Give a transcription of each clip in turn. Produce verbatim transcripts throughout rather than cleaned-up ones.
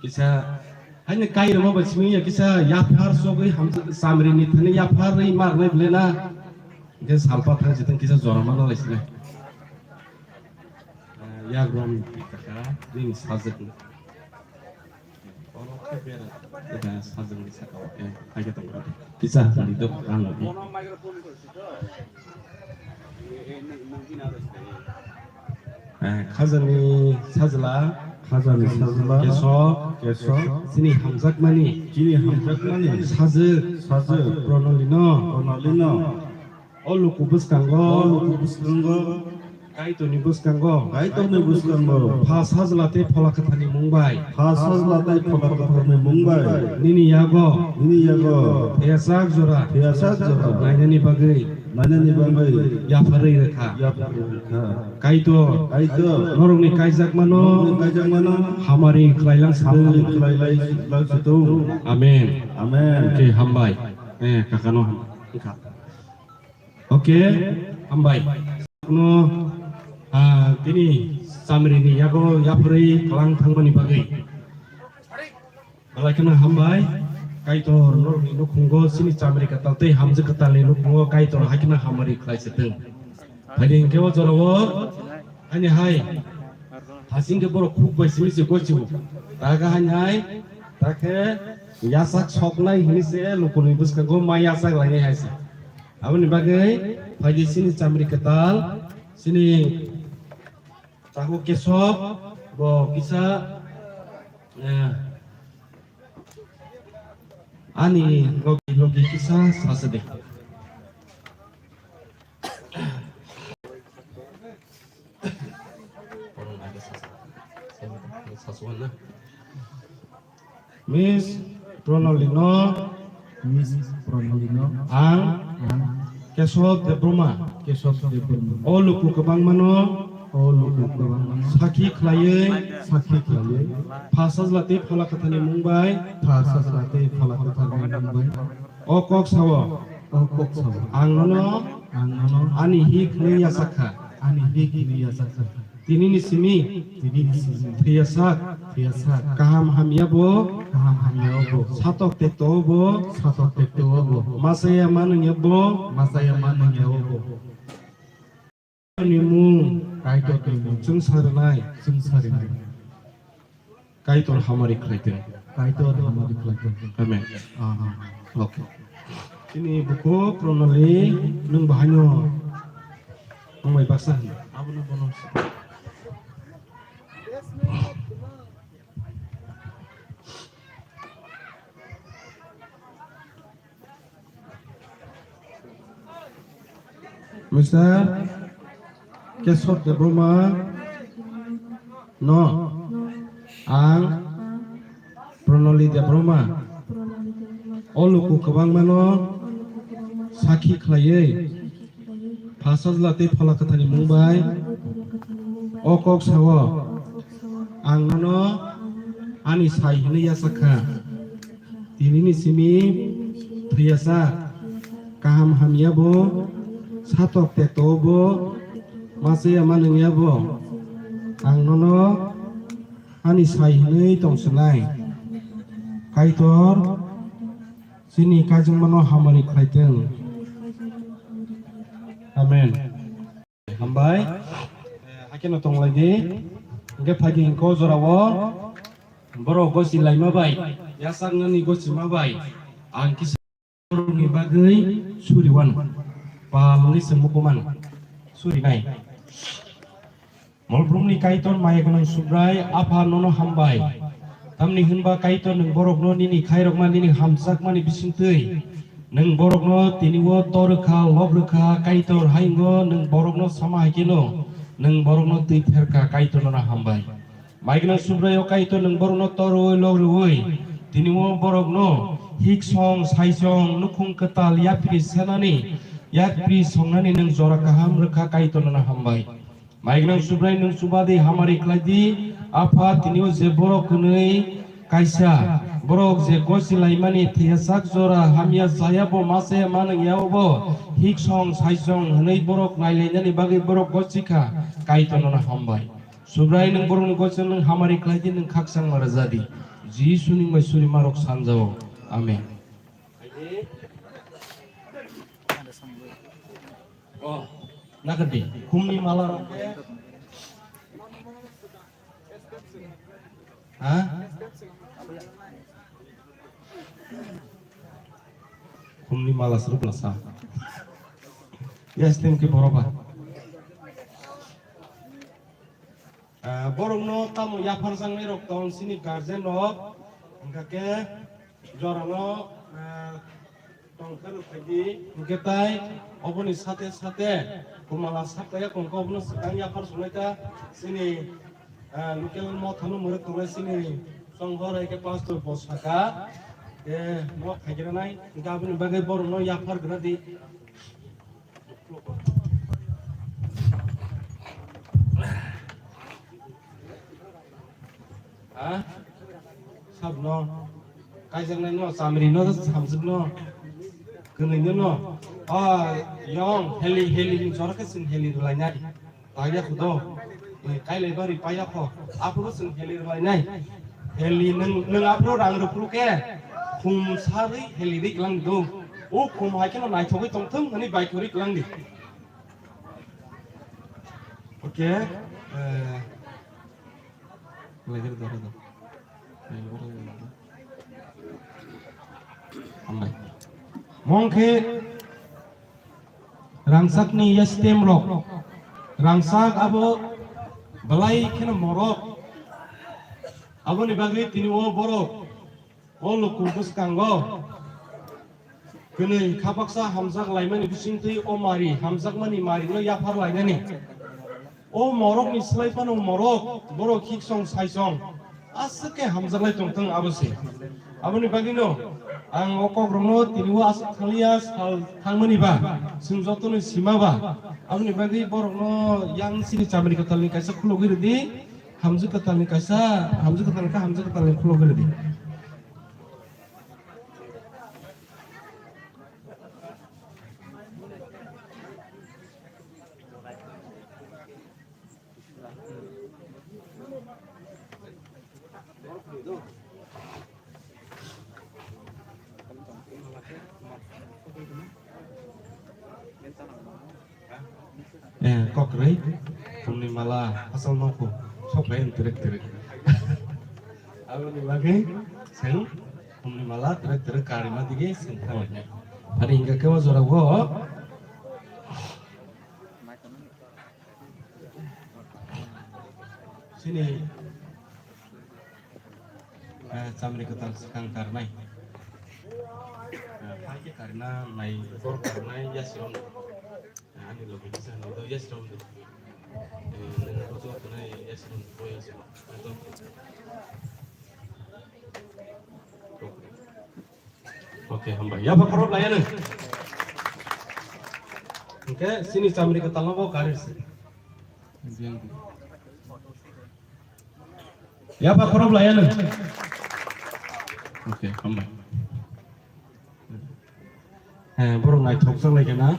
Kisa, haini kairwma bai simi ya kisa yaphar sogwi hamsa chamri ni thani yaphar rwi mar nai ble na. Hingke salpa thang sitang kisa jora mana lai sini. Eh, yak rom kaka, nini sajak ni. Oro khe bera, eh, sajak ni saka o, eh, haike tong kaka. Kisa hali dok ang lagi. Eh, khajani sajla. Khajani sajla. Keso. Keso. Chini hamjakmani. Chini hamjakmani. Sajwk. Sajwk. Pronolino. Pronolino. O luku bwskango. O luku bwskango. Kaitorni bwskango. Kaitorni bwskango. Pha sajla tei phola kwtharni mung bai. Pha sajla tei phola kwtharni mung bai. Nini yago. Nini yago. Theyajak jora. Theyajak jora. Nainani bagwi. Nainani bagwi. Yapharwi rwkha. Yapharwi rwkha. Kaitor. Kaitor. Norokni kaijakmano. Norokni kaijakmano. Hamari khlailang sitong. Hamari khlailai lang sitong. Amen. Amen. Oke, hambai. Eh, kakano ham-, wngkha. Oke, hambai. No, ah, tini chamri ni yago yapharwi kalang thangmani bagwi. Belai kheno hambai, Kaitor norokni nukhungo chini chamri kwtal tei hamjwk kwtalni nukhungo Kaitor hai kheno hamari khlai se thung. Phaidi hwnkhe o jorao, ani hai, hasing khe borok khuk bai simi se goichio. Taga hani hai, takhe yasak soknai hini se lukuni bwskango mai yasak lainai hai se. Aboni bagwi phaidi chini chamri kwtal, chini Takhuk Kesok, bo kisa, eh, ani logi logi kisa sasa de. Miss Pronolino. Miss Pronolino. Ang. Ang. Kesok Debbarma. Kesok Debbarma. O luku kwbangmano. O luku kwbangmano. Sakhi khlaiwi. Sakhi khlaiwi. Pha sajla tei phola kwtharni mung bai. Pha sajla tei phola kwtharni mung bai. O kok sao. O kok sao. Ang nono. Ang nono. Ani hik hwnwi yachak kha. Ani hik hwnwi yachak kha. Tinini simi. Tinini simi. Thwiyasak. Thwiyasak. Kaham hamya bo. Kaham hamya bo. Satok tekto bo. Satok tekto bo. Machaya manwngya bo. Machaya manwngya bo. Ni mung. Kaitor ni mung. Chwng sarinai. Chwng sarinai. Kaitor hamari khlai thung. Kaitor hamari khlai thung. Amen. Aha. Okay. Chini buku Pronali nwng bahaino wngbai baksa hwn. Abono bono. Mister Kesok Debbarma no ang Pronali Debbarma o luku kwbangmano sakhi khlaiwi pha sajla tei phola kwtharni mung bai o kok sao, ang nono ani sai hwnwi yachak kha. Tinini simi thwiyasak, kaham hamya bo, satok tekto bo, machaya manwngya bo, ang nono ani sai hwnwi tong swnai. Kaitor chini kaijakmano hamari khlai thung. Amen. Hambai. Hakeno tonglaidi. Hingke phaidi hingko jorao borok gosi laima bai, yasaknani gosi ma bai, ang kisa borokni bagwi suri wano. Pal wngwi se mukuman suri nai. Molbrumni Kaitor maya gwnang Subrai, Apha nono hambai. Tamni hwnba Kaitor nwng borokno nini khairokma nini hamjakmani bisingtwi nwng borokno tini o tor rwkha, lob rwkha, Kaitor haingo nwng borokno sama hai kheno nwng borokno twi therkha, Kaitor nono hambai. Maignang Subraio Kaitor nwng borokno torwi lok rwwi tini o borokno hiksong, saisong, nukhung kwtal yapri senani, yapri songnani nwng jora kaham rwkha, Kaitor nono hambai. Maignang Subrai nwng chubadi hamari khlaidi, Apha tini o je borok hwnwi kaisa borok je gosi laimani thwiyasak jora hamya jaya bo mase manwngya obo hiksong saisong hwnwi borok nailainani bagwi borok gosi kha, Kaitor nono hambai. Subrai nwng borokni gosi nwng hamari khlaidi, nwng khakchangma rwjadi. Jisuni bai suri marok sanjao. Amen. Oh, nakadi. Khumni mala rok. Ha? Khumni mala sruk lasa. Yes, thank you, boroba. Ah, borokno tamo yapharjaknai rok tong sini guardian rok, hingkha khe jorano, ah, tongthar rok phaidi, hingkhe tai oboni sate sate kumala saplaiya kongkha obono swkang yaphar sunai ta sini, ah, local mothano mwrwk tongnai sini songhor hai khe pastor bo saka, eh, nok phaigira nai, hingkhe aboni bagwi borokno yaphar gwnadi. Ha? Sabno? Kaijaknai no, chamri no, samsik no, kwnwi no no. Ah, yong, heli, heli ni jora khe chwng heli rwlainai. Tangya khudo. Eh, kailai bari paya kho. Aphuru chwng heli rwlainai. Heli nwng, nwng aphuru rang rwphuru khe khum sarwi heli ri klang do. O khum hai kheno naithogwi tongthung hwnwi bai khurwi klang di. Okay. Eh, lagi do, do. Hambai. Mong khe rangchakni yastem rok. Rangchak abo belai kheno morok. Aboni bagwi tini o borok o luku bwskango kwnwi khabaksa hamjak laimani bisingtwi o mari, hamjakmani marino yaphar lainani. O morokni slai phano morok, borok hiksong saisong aswk khe hamjaklai tongthung abo se. Aboni bagwino ang o kokrokno tini o aswk thanglia sal thangmani ba, chwng jotono sima ba. Aboni bagwi borokno yang sini chamri kwtalni kaisa khulogwi rwdi, hamjwk kwtalni kaisa, hamjwk kwtalni kha hamjwk kwtalni khulogwi rwdi. Eh, kokrwi, khumni mala, asal nokho, sok bai twrwk twrwk. Aboni bagwi, chwng khumni mala, twrwk twrwk karima digi, chwng thanglaikha. Ani hingkha khe o jora o, chini Eh, chamri kwtal swkang karnai. Eh, hai khe karina nai bor karnai yasirok. Eh, ani logi kisa ni do yasirok do. Eh, nang ko to kunai yasirok do yasirok. Ato. Okay, hambai. Yapha khorok laya nang. Hingkhe sini chamri kwtal no bo karir se. Yapha khorok laya nang. Okay, hambai. He, borok naithok jak lai khe na.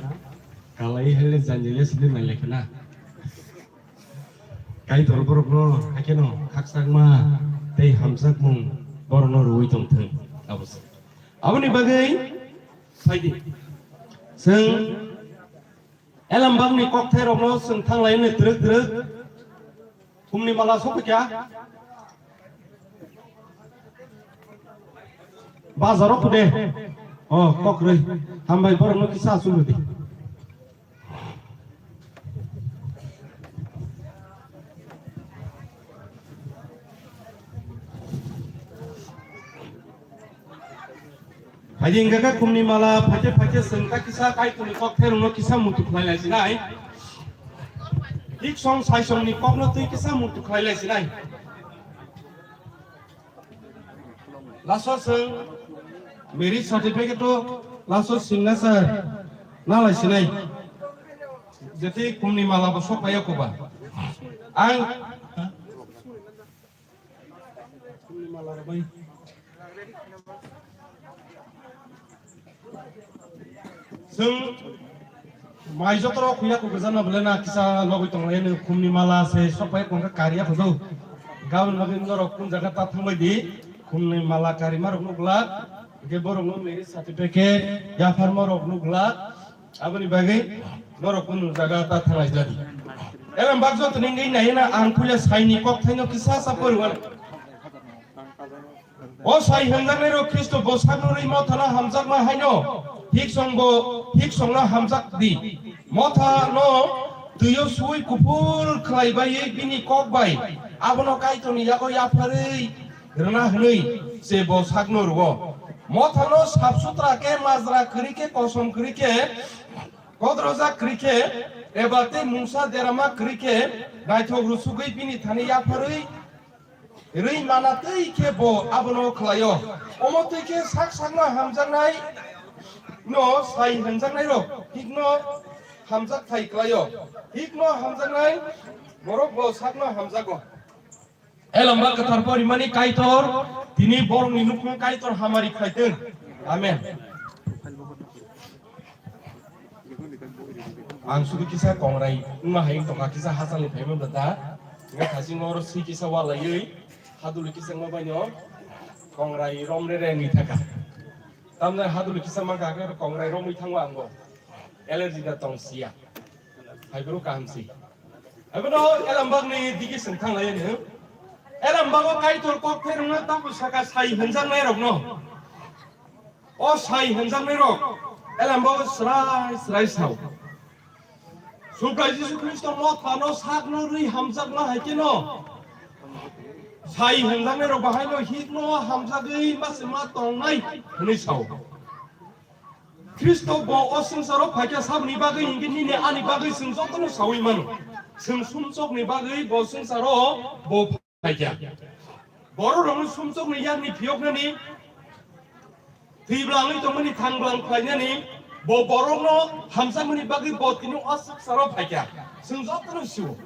Kalai hele janjile sidi nai lai khe na. Kaitor borokno haikhe no khakchangma tei hamjakmung borokno rwui tongthung. Abo se. Aboni bagwi phaidi. Chwng Elambakni kokthairokno chwng thanglaini twrwk twrwk. Khumni mala sokphaikha. Bazaro phude. O, kokrwi. Hambai borokno kisa achuk rwdi. Phaidi hingkha khe khumni mala phaikhe phaikhe chwng ta kisa Kaitorni kokthairokno kisa muitu khlai lai sinai. Hiksong saisongni kokno twi kisa muitu khlai lai sinai. Laso chwng marriage certificate o laso signature na lai sinai. Jeti khumni mala bo sok paiya koba. Ang Chwng mai jotoro khuya kugurjana bwle na kisa logwi tonglaino khumni mala se sokbai kongkha kariya khudu. Gabon bagwi norok kun jaga ta thangbai di. Khumni mala karima rok nukla, hingke borok nukni certificate, yapharma rok nukla, aboni bagwi norok kunu jaga ta thanglai jani. Elem bak joto ningwi naina ang puila saini kok thaino kisa sa poriwan. O sai hwnjaknai rok Khristo bwsakno rwi mothano hamjakma haino, hiksong bo, hiksongno hamjak di. Mothano twio sui kuphur khlai baiwi bini kok bai abono Kaitorni yago yapharwi rwna hwnwi se bo sakno rwo. Mothano sap sutra khe, majra kwrwi khe, kosom kwrwi khe, kodrojak kwrwi khe, eba tei mungsa derama kwrwi khe, naithok rwsugwi bini thani yapharwi rwi mana twi khe bo abono khlaio. Omo twi khe sak sakno hamjaknai no sai hwnjaknai rok hikno hamjak thai khlaio. Hikno hamjaknai borok bo sakno hamjago. Elamba kwthar porimani Kaitor, tini borokni nukhung Kaitor hamari khlaitwng. Amen. Ang sudu kisa kongrai wngma hai wng tongkha, kisa hachal ni phaima bwta. Nga thasing oro swi kisa walaiwi haduli kisa wngma baino kongrai romre re wngwi thaka. Tamni haduli kisa mankha khe kongrai romwi thango ang bo. Allergy da tong siya. Hai bro kaham si. Abono elambak ni digi seng thang lai ni. Elambak o Kaitor kok pherwngna tamo saka sai hwnjaknai rokno. O sai hwnjaknai rok elambak o srai srai sao. Subrai Jisu Khristo mothano sakno rwi hamjakna hai khe no. Sai hwnjaknai rok bahai no hik no hamjagwi ma se ma tongnai hwnwi sao. Khristo bo o swngcharo phaikha saboni bagwi hinkhe nini ani bagwi chwng jotono saui mano. Chwng sumsokni bagwi bo swngcharo bo phaikha. Bororokno sumsokni yakni phiyoknani, thwi bwlangwi tongmani thang bwlang khlainani, bo borokno hamjakmani bagwi bo tini o swngcharo phaikha. Chwng jotono sio.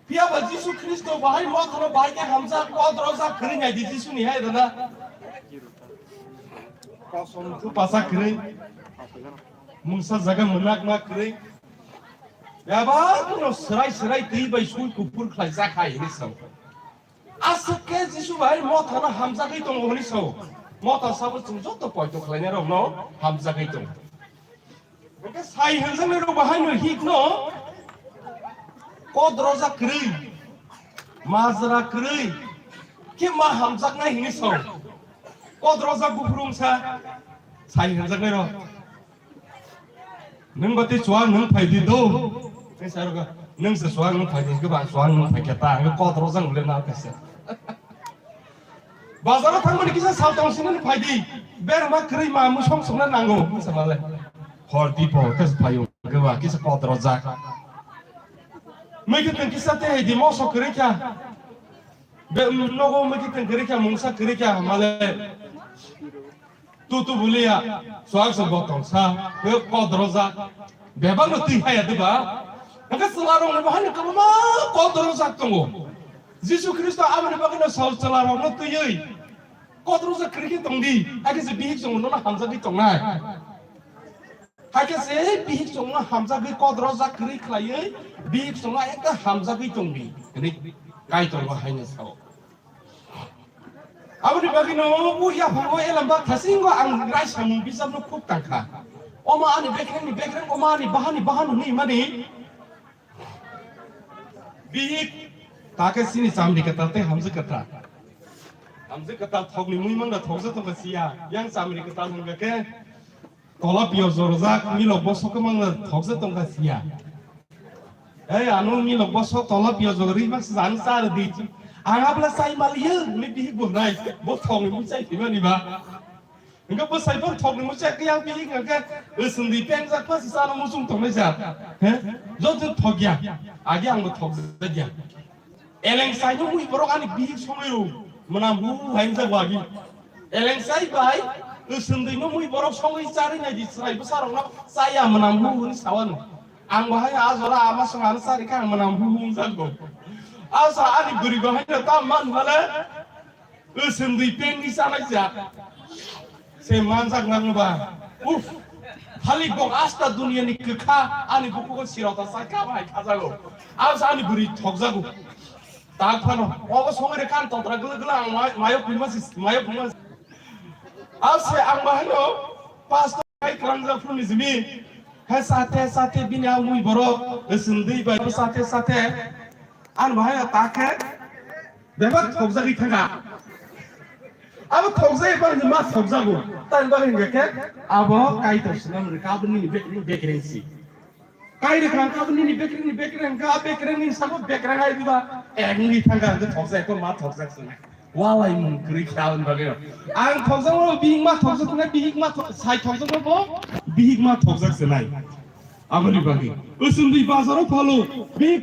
Phiya ba Jisu Khristo bahai mothano bahai khe hamjak, kodrojak kwrwi nai di Jisuni hai rwna. Kosom tu pasa kwrwi. Mungsa jaga mwnakma kwrwi. Bebak no srai srai twi bai sui kuphur khlaijak hai hinwi sao. Aswk khe Jisu bahai mothano hamjagwi tongo hinwi sao. Motha sabo chwng joto poito khlainai rokno hamjagwi tongo. Hwnkhe sai hwnjaknai rok bahaino hikno kodrojak kwrwi, majra kwrwi khe ma hamjaknai hinwi sao. Kodrojak buphuru wngsa sai hwnjaknai rok. Nwng bati chuwak nwng phaidi do. Nwng sa rok, nwng se chuwak nwng phaidi, hwnkhe ba chuwak nwng phaikhe ta, hwnkhe kodrojak wngwi na kaisa. Bazaro thangmani kisa sal tong sini phai di. Berma kwrwi ma musong songna nango. Kisa male. Hor tipo kisa phayo. Gwa kisa kodrojak. Mui kiteng kisa te hai di moso kwrwi kha. Be nogo mui kiteng kwrwi kha mungsa kwrwi kha male. Tutu bulia, suak se botong sa, be kodrojak. Bebak no twi haya diba? Hwnkhe chwla rok ni bahai ni kwbangma kodrojak tongo. Jisu Khristo aboni bagwi no sal chwla rok no twiwi kodrojak kwrwi khe tong di, hakhe se bihik chwng no hamjagwi tongnai. Hakhe se bihik chwng no hamjagwi kodrojak kwrwi khlaiwi bihik chwng no ekta hamjagwi tong di. Hwnwi Kaitor bo hai no sao. Aboni bagwino o yaphango elamba thasingo ang rai samung bijapno khuk tangkha. Omo ani bekrengni bekreng, omo ani bahani bahan hwnwi mani. Bihik, ta khe chini chamri kwtal tei hamjwk kwtal. Hamjwk kwtal thokni muimang da thokjak tongkha siya. Yang chamri kwtal hwnkha khe Tola piyok jorojak milok bosok kwmang no thokjak tongkha siya. Ei, ano milok bosok tola piyok jorok ri bak sa ano chari di. Ang abla chai maliya, ni bihik bo nai, bo thokni muchai thimani ba. Hwnkhe bo sai bo thokni muchai khe yang bihik hwnkhe, swngdi pengjak pa sa ano muchung tongnai sa. He? Joto thokya. Agi ang bo thokjakya. Eleng saino mui borok ani bihik songwi rw. Mwnam hu hu hai wngjago agi. Eleng sai bai, swngdwino mui borok songwi charwi nai di, chwrai bwsarokno chaya mwnam hu hu hwnwi sawano. Ang bo hai a jora ama song ano charikha ang mwnam hu hu wngjago. Asa ani bwrwi bo haino tam man bale, swngdwi pengni chanai jak. Se manjak nang ba. Uf. Khali bok asta duniya ni kwkha ani bukugo sirota sai kha bai khajago. Asa ani bwrwi thokjago. Tak phano, obo songwi rwkha ang tontra gwlak gwlak ang mai-, mayo phunma si, mayo phunma si. Ase ang bahai no pastor kai kwlangjak phunni simi. Khe sate sate bini a mui borok, swngdwi bai sate sate. Ang bahai no ta khe bebak thokjagwi thangkha. Abo thokjagwi bangni ma thokjago. Tani bagwi hwnkha khe abo Kaitor swnam rwkha, abo nini bek-, bekreng si. Kai rwkha hwnkha abo nini bekreng ni bekreng hwnkha, a bekreng ni sabo bekreng hai diba. Engwi thangkha hwnkhe thokjak, ekho ma thokjak swnai. Walai mung kwrwi kha aboni bagwi. Ang thokjakno bihik ma thokjak swnai, bihik ma thok-, sai thokjakno bo bihik ma thokjak swnai. Aboni bagwi. Usundui bazaro phalo, bihik